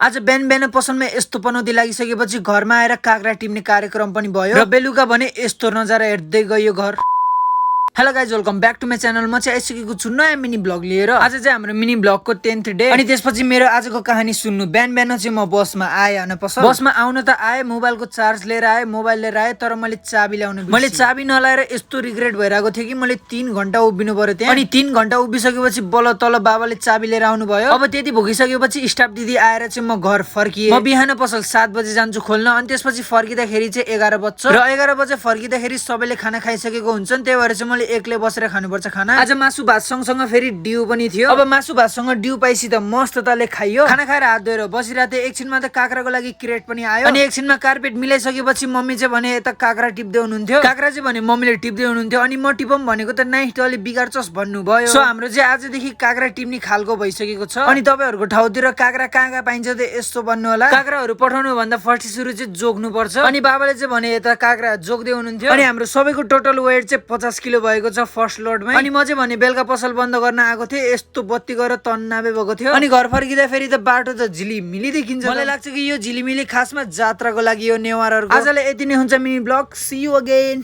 आज बिहान बिहान पसलमा यस्तो पनौती लागिसकेपछि घरमा आएर काँक्रा टिप्ने कार्यक्रम पनि भयो र बेलुका भने यस्तो नजारा हेर्दै गयो घर। Hello guys, welcome back to my channel. म चाहिँ आइसकेको छु नयाँ मिनी ब्लग लिएर। आज चाहिँ हाम्रो मिनी ब्लगको 10th डे अनि त्यसपछि मेरो आजको कहानी सुन्नु। बिहान बिहान चाहिँ म बसमा आएँ होइन पसल। बसमा आउन त आएँ, मोबाइलको चार्ज लिएर आएँ, मोबाइल लिएर आएँ, तर मैले चाबी ल्याउनु बिर्सेँ। मैले चाबी नलाएर यस्तो रिग्रेट भइरहेको थियो कि मैले 3 घण्टा उभिनु पर्यो त्यहाँ। अनि 3 घण्टा उभिसकेपछि बल्ल तल बाबाले चाबी लिएर आउनु भयो। अब त्यति भोगिसकेपछि स्टाफ दिदी आएर चाहिँ म घर फर्किएँ। म बिहान पसल 7 बजे जान्छु खोल्न। अनि त्यसपछि फर्किँदाखेरि चाहिँ 11 बज्छ र 11 बजे फर्किँदाखेरि सबैले खाना खाइसकेको हुन्छन्। त्यही भएर चाहिँ मैले एक्लै बसेर खानुपर्छ खाना। आज मासु भात सँगसँगै फेरि ड्यू पनि थियो। अब मासु भातसँग ड्यू पाइसी त मस्तताले खाइयो। खाना खाएर हात धोएर बसिरहेको थिएँ। एकछिनमा त काँक्राको लागि क्रेट पनि आयो अनि एकछिनमा कार्पेट मिलाइसकेपछि मम्मी चाहिँ भने यता काँक्रा टिप्दै हुनुहुन्थ्यो। काँक्रा चाहिँ भने मम्मीले टिप्दै हुनुहुन्थ्यो अनि म टिपम भनेको त नाइ तले बिगार्छस् भन्नुभयो। सो हाम्रो चाहिँ आजदेखि काँक्रा टिप्ने खालको भइसकेको छ। अनि तपाईहरुको ठाउँतिर काँक्रा कहाँ पाइन्छ त यस्तो भन्नु होला। काँक्राहरु पठाउनु भन्दा फर्स्ट सुरु चाहिँ जोग्नु पर्छ। अनि बाबाले चाहिँ भने यता काँक्रा जोग्दै हुनुहुन्थ्यो। अनि हाम्रो सबैको टोटल वेट चाहिँ 50 किलो भएको छ फर्स्ट लोडमै। अनि म चाहिँ भने बेलुका पसल बन्द गर्न आएको थिएँ, यस्तो बत्ती गएर तन्नाबे भएको थियो। अनि घर फर्किँदा फेरि त बाटो त झिलिमिली देखिन्छ। मलाई लाग्छ कि यो झिलिमिली खासमा जात्राको लागि हो नेवारहरुको। आजलाई यति नै हुन्छ mini blog. See you again.